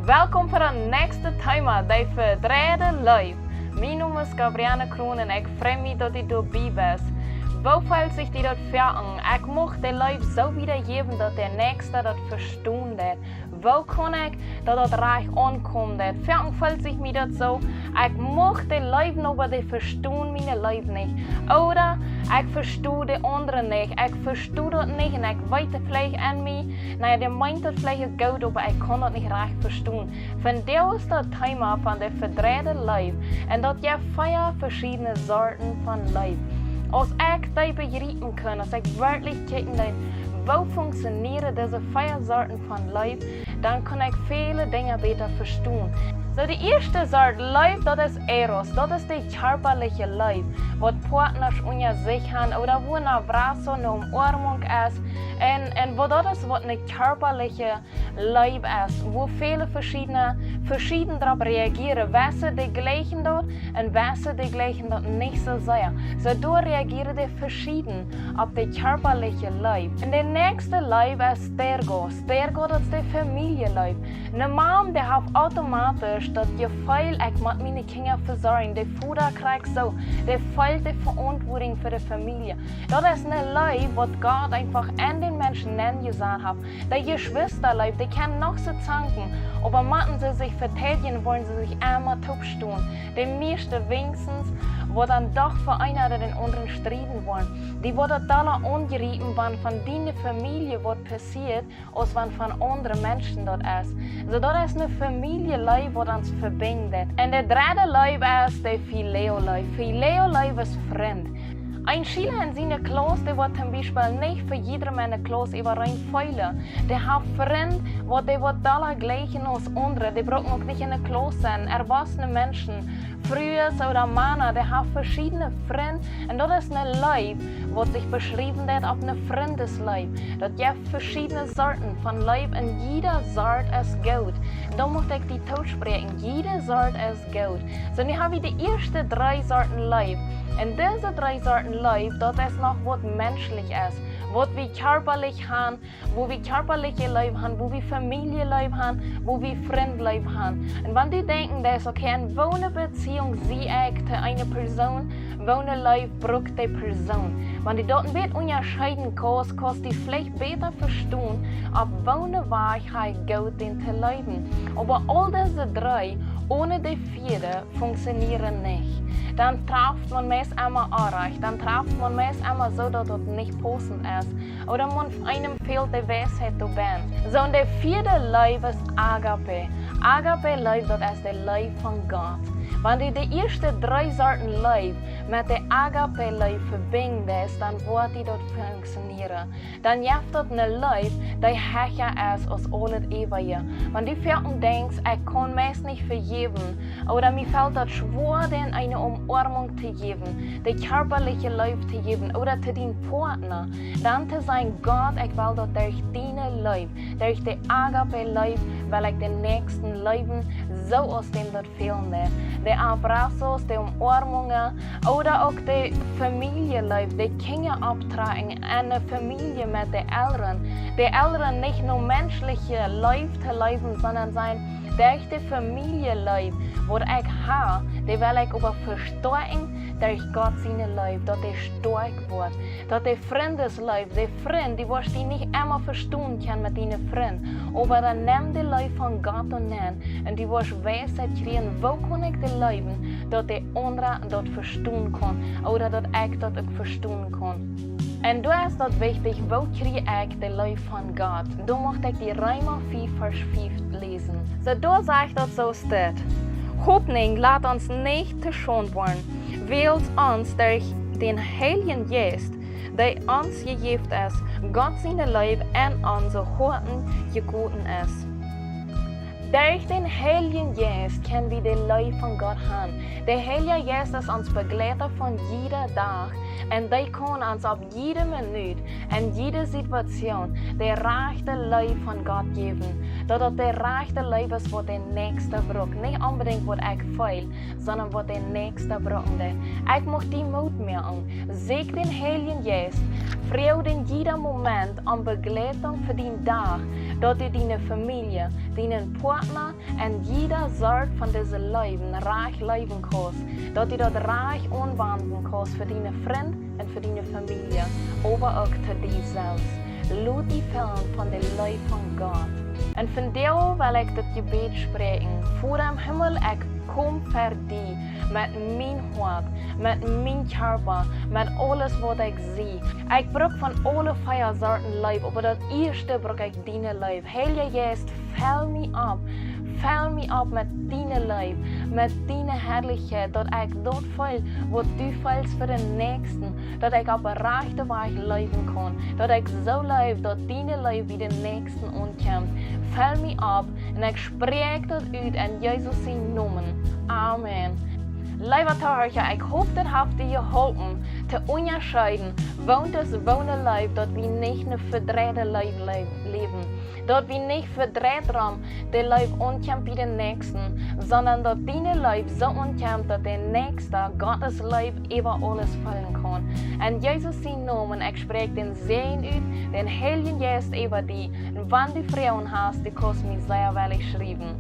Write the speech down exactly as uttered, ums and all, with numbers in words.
Welkom fa daut näakjste Thema, de vedreide Leew. Mien Nomen es Gabrielle Kroon un ekj frei mie, daut du doabie best. Woo feelt sikj die daut fa aun? Ekj mucht de Leew soo wiedajäwen, daut de Näakjste daut vestonen deit. Woo kaun ekj daut, daut rajcht aunkomen deit? Fa aun feelt sikj mie daut soo, ekj mucht de Leew, oba dee vestonen miene Leew nich. Ooda ekj vesto de aundre nich. Ekj vesto daut nich un ekj weet daut veleicht aun mie. Na jo, dee meent daut veleicht goot, oba ekj kaun daut nich rajcht vestonen. Vondoag es daut Thema von de vedreide Leew. Un daut jeft vea veschiedne Sorten von Leew. Aus ekj dee bejriepen kunn, aus ekj werkjlich kjikjen deed, woo funktionieren dise vea Sorten von Leew, dan kunn ekj väle Dinja bäta vestonen. Soo, de ieeschte Sort Leew, daut es Eros, daut es de kjarpaliche Leew, waut Partnasch unja sikj han, ooda wua een Abrazo, eene Omoarmunk es, un, un waut daut es, waut eene kjarpaliche Leew es, wua väle veschiedne, veschieden doaropp reagieren. Wese dee jlikjen daut un wese dee jlikjen daut nich soo sea. Soo, doa reagieren dee veschieden opp de kjarpaliche Leew. Un de näakjste Leew es Storge. Storge, daut es de Famielje-Leew. Eene Mam, dee haft automatisch daut Jefeel, ekj mott miene Kjinja vesorjen. De Voda krakjt soo, dee feelt de Veauntwuadunk fa de Famielje. Daut es eene Leew, waut Gott eefach aun dän Mensch nenjesat haft. De Jeschwistaleew, dee kjennen noch soo zanken, oba motten see sikj vedeidjen, woaren see sikj emma toopstonen. De mieeschte weens, waut dan doch fa eena dän aundren strieden woaren. Dee woat daut dolla aunjriepen, wan von diene Famielje waut passieet, aus wan von aundre Menschen daut es. Soo, daut es eene Famielje-Leew, waut ons vebinjen deit. Un de dredde Leew es de Phileo-Leew. Phileo-Leew es Frind. Een Schiela en siene Klauss, dee woat toom Biespel nich fa jiedrem en de Klauss äwareen feelen. Dee haft Frind, waut dee woat dolla jlikjen aus aundre. Dee brucken uk nich en de Klauss sennen. Erwachsene Menschen, Frues ooda Mana, dee haft veschiedne Frind. Un daut es eene Leew, waut sikj beschriewen deit opp eene Frindesleew. Daut jeft veschiedne Sorten von Leew un jieda Sort es goot. Dan mucht ekj die toospräakjen, jieda Sort es goot. Soo, nu hab wie de ieeschte dree Sorten Leew. Un dise dree Sorten Leew, daut es noch waut menschlich es. Waut wie kjarpalich han, wua wie kjarpaliche Leew han, wua wie Famielje-Leew han, wua wie Frind-Leew han. Un wan du denkjen deist, okay, en woone Beziehung sie ekj to eene Persoon, woone Leew brukt dee Persoon. Wan du daut een bät unjascheeden kaust, kaust du veleicht bäta vestonen, opp woone Wajch hee goot deit to leewen. Oba aul dise dree, one de vieede, funktionieren nich. Dan traft maun meist emma orrajcht, dan traft maun meist emma soo, daut daut nich paussent es. Ooda maun, eenem fält de Weisheit doabie. Soo, un de vieede Leew es Agape. Agape-Leew, daut es de Leew von Gott. Wan du de ieeschte dree Sorten Leew met de Agape-Leew vebinjen deist, dan woat die daut funktionieren. Dan jeft daut eene Leew, dee hecha es aus aul daut äwaje. Wan du veleicht denkjst, ekj kaun mie nich vejäwen, ooda mie felt daut schwoa, dän eene Omoarmunk to jäwen, de kjarpaliche Leew to jäwen, ooda to dienen Partna, dan to sajen: Gott, ekj well daut derch diene Leew, derch de Agape-Leew, well ekj dän Näakjsten leewen, soo aus däm daut fälen deit. De Abrazos, de Omoarmungen, ooda uk de Famielje-Leew, de Kjinja opptrakjen en eene Famielje met de Elren. De Elren nich no menschliche Leew to leewen, sonda sajen: Derch de Famielje-Leew, waut ekj hab, dee well ekj oba vestoakjen derch Gott siene Leew, daut dee stoakj woat. Daut de Frindesleew, de Frind, du woascht die nich emma vestonen kjennen met diene Frind. Oba dan nemm de Leew von Gott aun un du woascht Weisheit kjrieen, woo kaun ekj dee leewen, daut de aundra daut vestonen kaun, ooda daut ekj daut uk vestonen kaun. Un doa es daut wichtich, woo kjrie ekj de Leew von Gott? Dan mucht ekj die Reema fief, Varsch fief läsen. Soo, doa sajcht daut soo, steit: Hopninj lat ons nich to Schaund woaren, wiels ons derch dän Heiljen Jeist, dee ons jejäft es, Gott siene Leew en onse Hoaten jegoten es. Derch dän Heiljen Jeist kjenn wie de Leew von Gott han. De Heilje Jeist es ons Begleita von jieda Dach un dee kaun ons opp jiede Minut, en jiede Situation, de rajchte Leew von Gott jäwen. Daut daut de rajchte Leew es, waut de Näakjste brukt. Nich onbedinjt, waut ekj feel, sonda waut de Näakjste bruken deit. Ekj mucht die Moot moaken. Sieekj dän Heiljen Jeist. Froag dän jieda Moment om Begleitunk fa dän Dach. daut du diene Famielje, dienen Partner un jieda Sort von dise Läwen rajcht leewen kaust, daut du daut rajcht aunwenjen kaust fa diene Frind un fa diene Famielje, oba uk to die selfst. Lot die fellen von de Leew von Gott. Un vondoag well ekj daut Jebäd spräakjen. Voda em Himmel, ekj kom ver die met mien Hoat, met mien Kjarpa, met aules waut ekj sie. Ekj bruk von aule vea Sorten Leew, oba daut ieeschte bruk ekj diene Leew. Heilja Jeist, fell mie opp. Fell mie opp met diene Leew, met diene Harlichkjeit, daut ekj daut feel waut du feelst fa dän Näakjsten, daut ekj opp dän rajchten Wajch leewen kaun, daut ekj soo leew daut diene Leew bie dän Näakjsten aunkjemt. Fell mie opp un ekj spräakj daut ut en Jesus sienen Nomen. Amen. Leewa Tohorcha, ekj hop daut haft die jeholpen to unjascheeden, waut es woare Leew, daut wie nich ne vedreide Leew leew-, läwen. Daut wie nich vedreit rom de Leew aunkjemt bie dän Näakjsten, sonda daut diene Leew soo aunkjemt daut de Näakjsta Gott siene Leew äwa aules fellen kaun. En Jesus sienen Nomen, ekj spräakj dän Säajen ut, dän Heiljen Jeist äwa die. Un wan du Froagen hast, du kaust mie sea wellich schriewen.